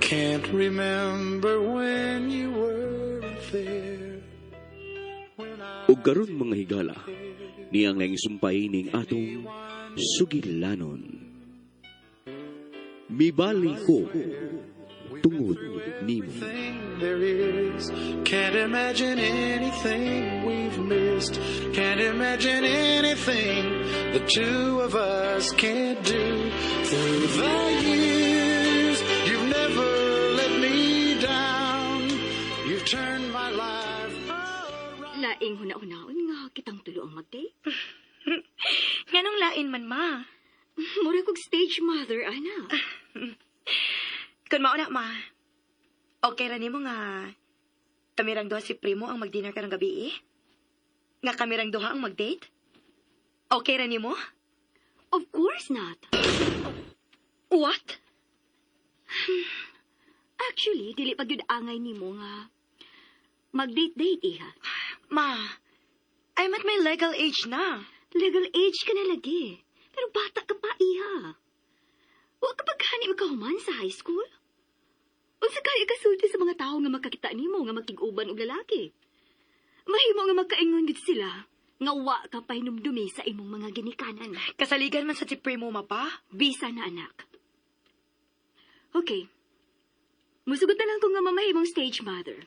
Can't remember when you weren't there. When I Ug karon mga higala, niyang laing sumpay ning atong sugilanon. Mibali ko tungod nimo. Everything there is. Can't imagine anything we've missed. Can't imagine anything the two of us can't do. Through the years, you've never let me down. You've turned my life around. Laing huna-hunaon nga kitang tulo ang mag-date. Nganong lain man, ma? Mura kog stage mother, ana. Kung mao na, ma. Okay ra nimo nga kamirang duha si Primo ang mag-dinner karong gabi eh? Nga kamirang duha ang mag-date? Okay ra nimo? Of course not. What? Actually, dili pa gyud angay nimo nga mag-date-date, iha. Ma, I'm at my legal age na. Legal age ka na lagi. Pero bata ka pa, iha. Wa ka pa gani makahuman sa high school? Unsa kay ikasulti sa mga tao nga makakita nimo nga makig-uban og lalaki? Mahimo nga makaingon gid sila nga wa ka pahinumdumi sa imong mga ginikanan. Kasaligan man sa si Primo, ma pa. Bisa na, anak. Okay. Musugot na lang ko nga mamahimong stage mother.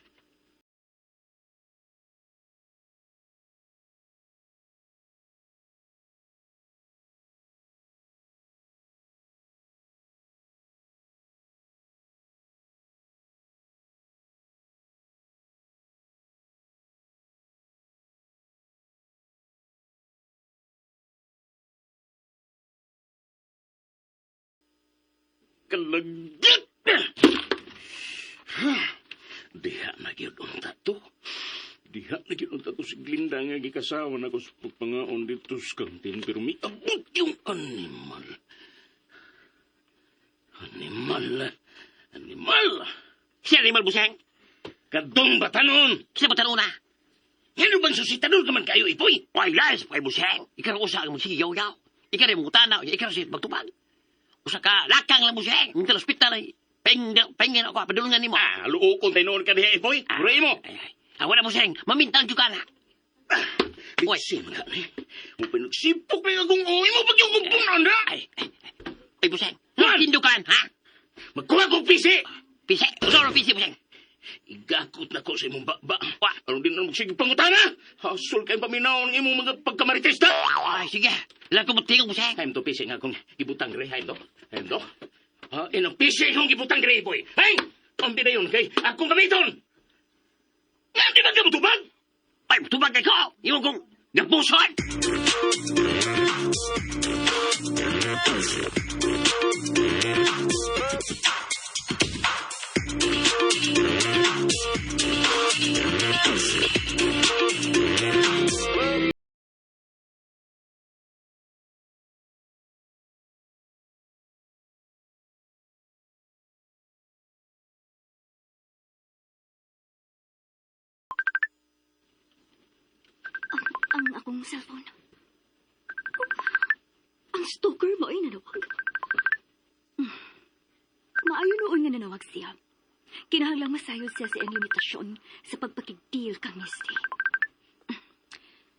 Kalagit! Diha na gyud unta to. Diha na gyud unta to si Glinda nga gikasawa na ko sa pagpangaon dito sa kantin pero miabot yung animal. Animal. Animal. Si animal buseng. Kadong batanon. Sila ba tanong na? Ngano bang susitador ka man kayo, Ipoy? Why lies, kay buseng. Ikaw usa ang sige yaw yaw. Ikaw rin mong tanaw, ikaw rin magtubag. Usa ka, lakang lang buseng. Minta ospital ay. Peng, pengen ako, padulungan nimo. Ah, luokon tayo noon ka diha, Ipoy. Buray mo. Ay, ay. Ah, wala buseng. Mamintang juga na. Oy. Si mga ni. Mo pinagsipok na akong uwi mo pag yung kumpunan na. Ay, ay, ay. Ay, buseng. Man! Tindukan, ha? Magkuha kong pisi. Pisi. Usa ro pisi, buseng. Igakot na ko sa imong baba. Wa. Aron din na magsige pangutana. Hasol kay paminaw ng imong mga pagkamarites ta. Ay, sige. Lang ko mutingog, buseng. Haim to pisi nga akong gibutang re. Haim to. Haim to. Ha, inang pisi akong gibutang re, boy. Hay! Ang na yun kay akong gamiton. Nga di ba ka mutubag? Ay, tubag kay ko. Imo kong gapuson. Ang akong cellphone. Oh, ang stalker mo ay nanawag. Maayo noon nga nanawag siya. Kinahanglang masayod siya sa iyang limitasyon sa pagpakig-deal kang Misty.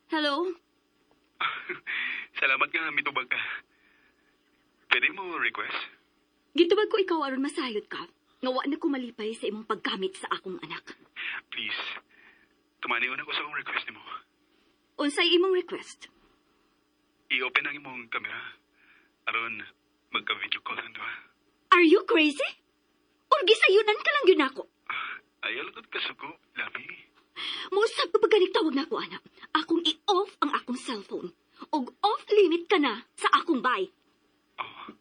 Hello? Salamat nga, mitubag ka. Pwede mo request? Gitubag ko ikaw aron masayod ka. Nga wa na ko malipay sa imong paggamit sa akong anak. Please. Tumanion ako sa akong request nimo. Unsay imong request? I-open ang imong camera. Aron magka-video call ang duha. Are you crazy? Or gisayunan ka lang yun ako? Ayaw lang kasuko, labi. Muusab ka pag tawag na ako, anak. Akong i-off ang akong cellphone. Og off limit ka na sa akong bay. Oh.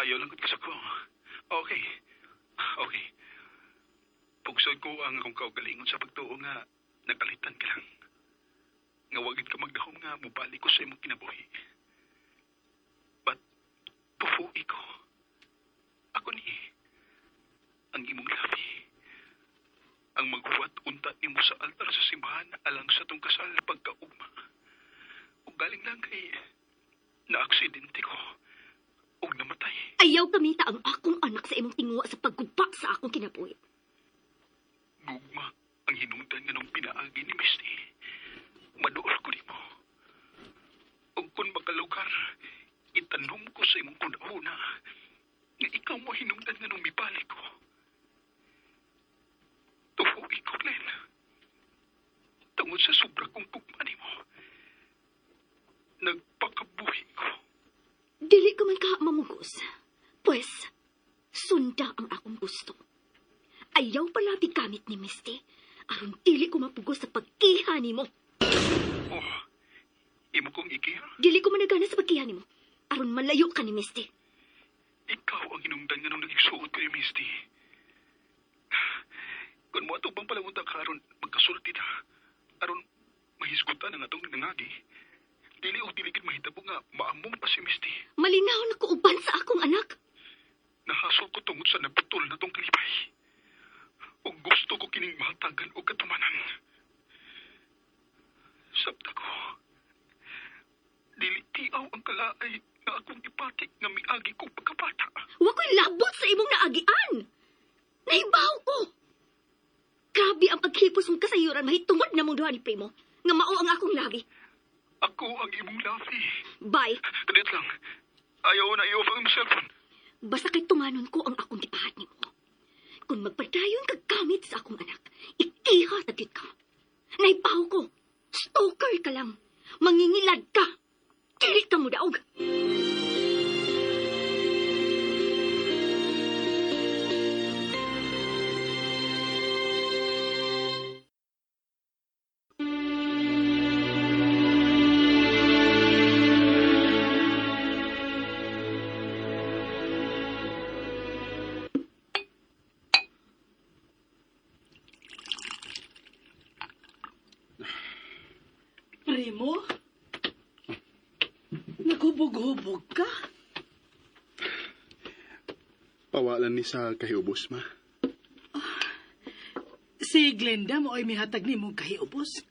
Ayaw lang kasuko. Okay. Okay. Pugsod ko ang akong kaugalingon sa pagtuo nga nagpalitan ka lang. Nga wagid ka magdahom nga mubalik ko sa imong kinabuhi. But tufu'i ko. Ako ni ang imong labi. Ang maghuwat unta nimo sa altar sa simbahan alang sa tong kasal pagkaugma. Ug galing lang kay naaksidente ko. Ug namatay. Ayaw kamita ang akong anak sa imong tinguha sa pagguba sa akong kinabuhi. Gugma ang hinungdan nga nung pinaagi ni Misty. Maduol ko nimo. Ug kung makalugar, itanom ko sa imong kunahuna nga ikaw mo hinungdan nga nung mibalik ko. Tuhuin ko, Glenn. Tungod sa sobra kong gugma nimo, nagpakabuhi ko. Dili ka man ka mamugos. Pwes, sunda ang akong gusto. Ayaw pala gamit ni Misty. Aron dili ko mapugos sa pagkiha nimo. Oh, imo kong ikiha? Dili ko managana sa pagkiha nimo. Aron malayo ka ni Misty. Ikaw ang hinungdan nga nung nagigsuot ko ni Misty. Kung mo atong pang palangunta karon, magkasulti ta. Aron mahisgutan ang atong nangagi. Dili og dili gid mahitabo nga maamong pa si Misty. Malinaw na ko uban sa akong anak. Nahasol ko tungod sa naputol na tong kalipay. O gusto ko kining matagan o katumanan. Sabta ko, dili tiaw ang kalaay nga akong ipati nga miagi ko pagkabata. Wa ko'y labot sa imong naagian. Nahibaw ko. Grabe ang paghipos mong kasayuran mahitungod na mong duha ni Primo. Nga mao ang akong labi. Ako ang imong labi. Bye. Kadiyot lang. Ayaw na i-off ang imong cellphone. Basta kay tumanon ko ang akong gipahat nimo. Kung magpadayon ka gamit sa akong anak, ikiha ta gyud ka. Nahibaw ko. Stalker ka lang. Mangingilad ka. Dili ka mo daog. Primo? Naghubog-hubog ka? Pawalan ni sa kahiubos, ma. Si Glenda mo ay mihatag ni mong kahiubos.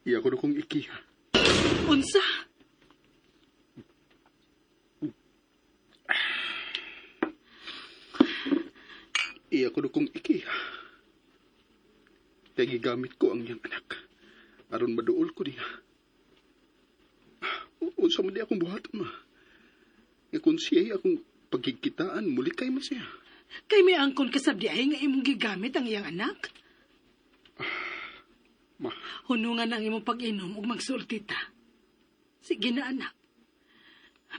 Iya ko na kong ikiha. Unsa? Iya ko na kong ikiha. Kaya gigamit ko ang iyang anak. Aron maduol ko niya. Unsa man di akong buhaton, ma. Nga kung siya akong pagkikitaan, muli kay man siya. Kay may angkon kasab di ay nga imong gigamit ang iyang anak. Ma, Hunungan ang imong pag-inom ug magsulti ta. Sige na, anak.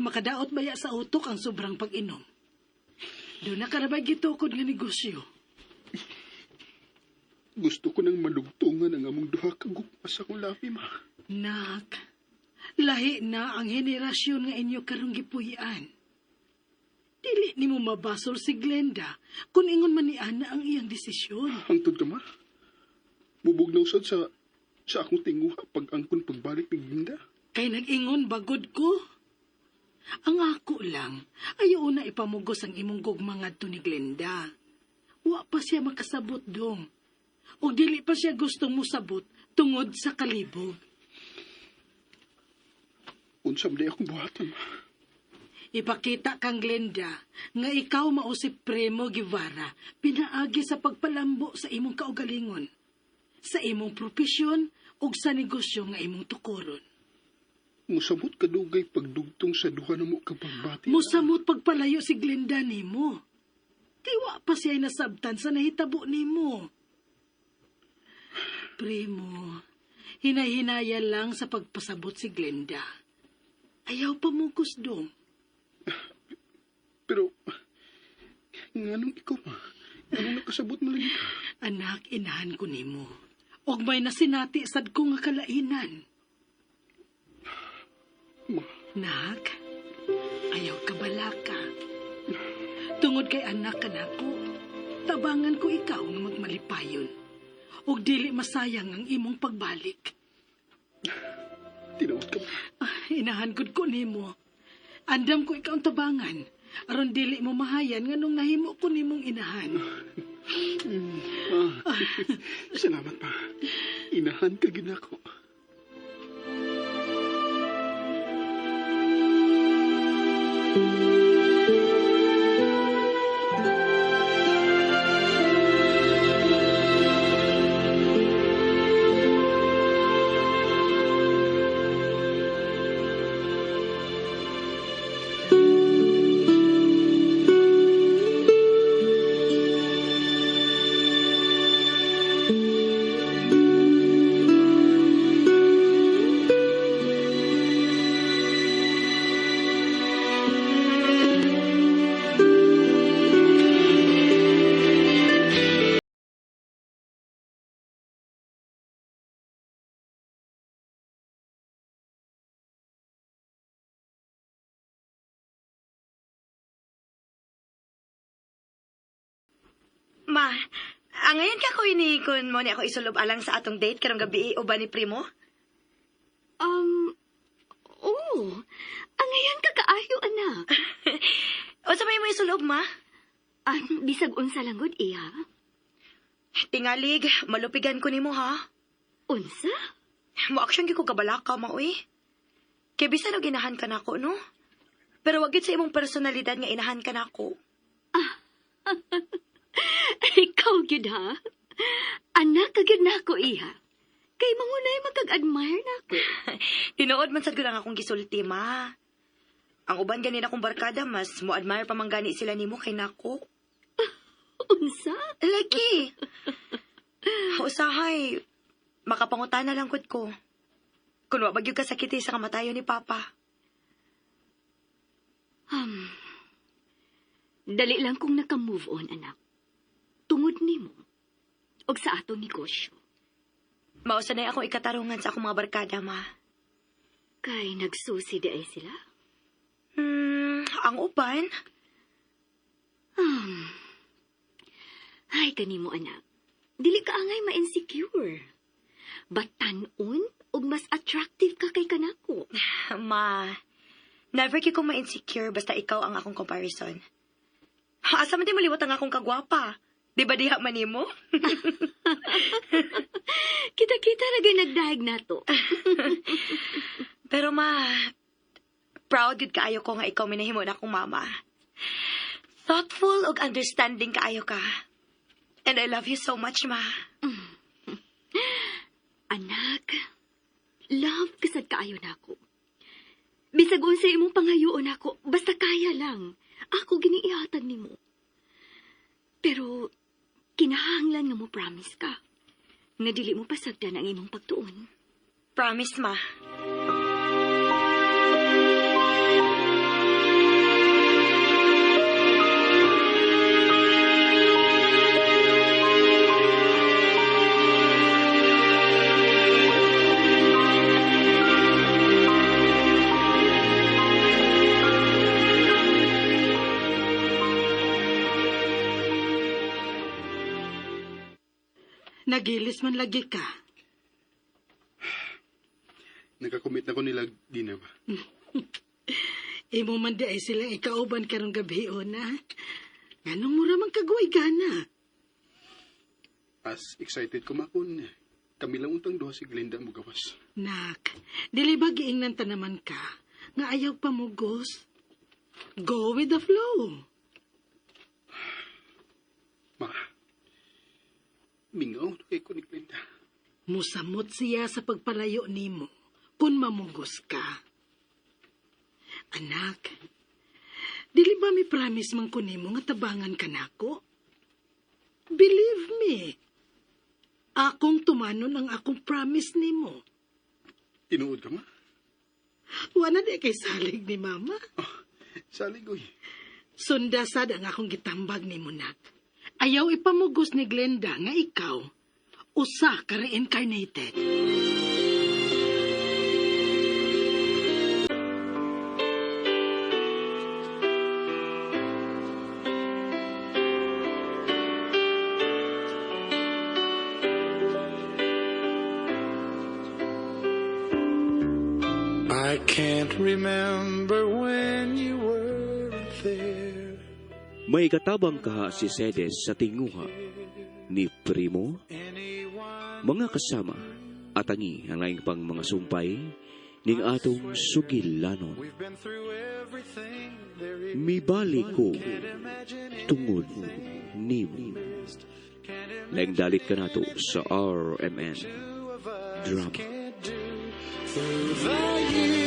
Makadaot baya sa utok ang sobrang pag-inom. Doon na karabay gitukod nga negosyo. Gusto ko nang malugtungan ang among duha ka gugma sa akong labi, ma. Nak, lahi na ang henerasyon nga inyo karong gipuy-an. Dili nimo mabasol si Glenda kung ingon man ni Ana ang iyang desisyon. Hangtod ka, ma. Bubugnaw sad sa akong tinguha pag angkon pagbalik ni Glenda. Kay nag-ingon bagod ko. Ang ako lang, ayaw na ipamugos ang imong gugma ngadto ni Glenda. Wa pa siya makasabot dong. O dili pa siya gustong musabot tungod sa kalibog. Unsa man di akong buhaton, ma. Ipakita kang Glenda nga ikaw mao si Primo Guevara pinaagi sa pagpalambo sa imong kaugalingon, sa imong propesyon ug sa negosyo nga imong tukoron. Musamot kadugay pagdugtong sa duha na mo ka pagbati. Musamot pagpalayo si Glenda nimo. Kay wa pa siya nasabtan sa nahitabo nimo. Primo, hinahinaya lang sa pagpasabot si Glenda. Ayaw pa mo kusdong. Pero, nganong ikaw, ma? Nganong nakasabot mo lagi ka? Anak, inahan ko nimo. Og may nasinati sad ko nga kalainan. Ma. Nak, ayaw ka balaka. Tungod kay anak ka nako, tabangan ko ikaw nga magmalipayon. Og dili masayang ang imong pagbalik. Tinuod ka ba? Ah, inahan gud ko nimo. Andam ko ikaw ang tabangan. Aron dili mo mahayan nganong nahimo ko nimong inahan. Salamat pa. Inahan ka gid nako. Ma, ang ngayon ka ko ini kun mo ni ako isulob alang sa atong date karong gabi uban ni Primo? Oh, ang ngayon ka kaayo, anak. Unsa may mo isulob, ma? Ah, bisag unsa lang gud, iha. Tingalig, malupigan ko nimo ha. Unsa? Mo action gyud ko kabalaka ma uy. Kay bisan og ginahan ka nako, no? Pero wag gyud sa imong personalidad nga inahan ka nako. Ikaw gyud ha. Anak ka gyud nako, iha. Kay mangunay magkag-admire nako. Tinuod man sad ko lang akong gisulti, ma. Ang uban gani akong barkada, mas mo admire pa man gani sila nimo kay nako. Unsa? Lagi. Usahay, makapangutana lang gud ko. Kun wa ba gyud ka sakiti sa kamatayon ni Papa. Dali lang kong naka-move on, anak. Tungod nimo og sa atong negosyo. Mao sanay akong ikatarungan sa akong mga barkada, ma. Kay nagsusi di ay sila. Ang uban? Ay, kanimo anak. Dili ka angay ma-insecure. Batan-on og mas attractive ka kay kanako. Ma, never gyud ko ma-insecure basta ikaw ang akong comparison. Asa man di maliwat ang akong kagwapa? Di ba diha man nimo? Kita-kita ra gay nagdahig nato. Pero ma, proud gyud kaayo ko nga ikaw minahimo na akong mama. Thoughtful ug understanding kaayo ka. And I love you so much, ma. Anak, love kasad kaayo nako. Bisag unsa imong pangayoon nako, basta kaya lang. Ako giniihatag nimo. Pero kinahanglan nga mo promise ka nga dili mo pasagdan ang imong pagtuon. Promise, ma. Nagilis man lagi ka. Nakakommit na ko nila dinner ba? Imo man di ay silang ikauban karong gabi na. Nganong mura man kagway gana. As excited ko makon. Kami lang untang duha si Glenda mo gawas. Nak, dili ba giingnan ta naman ka nga ayaw pamugos? Go with the flow. Ma, mingaw na kay ko ni Glenda. Musamot siya sa pagpalayo nimo kung mamugos ka. Anak, dili ba mi promise man ko nimo nga tabangan ka nako? Believe me, akong tumanon ang akong promise nimo. Tinuod ka ma? Wala di kay salig ni mama. Oh, salig oy. Sundasad ang akong gitambag nimo nak. Ayaw ipamugos ni Glenda nga ikaw usa ka reincarnated. I can't remember when you weren't there. May katabang kaha si Sedes sa tinguha ni Primo, Anyone mga kasama, atangi ang laing pang mga sumpay, Ning atong sugilanon. We've been through everything there is. Mibalik ko Can't imagine tungod nimo. Can't Laing dalit ka nato sa RMN two of us Drama. can't do. Through the years.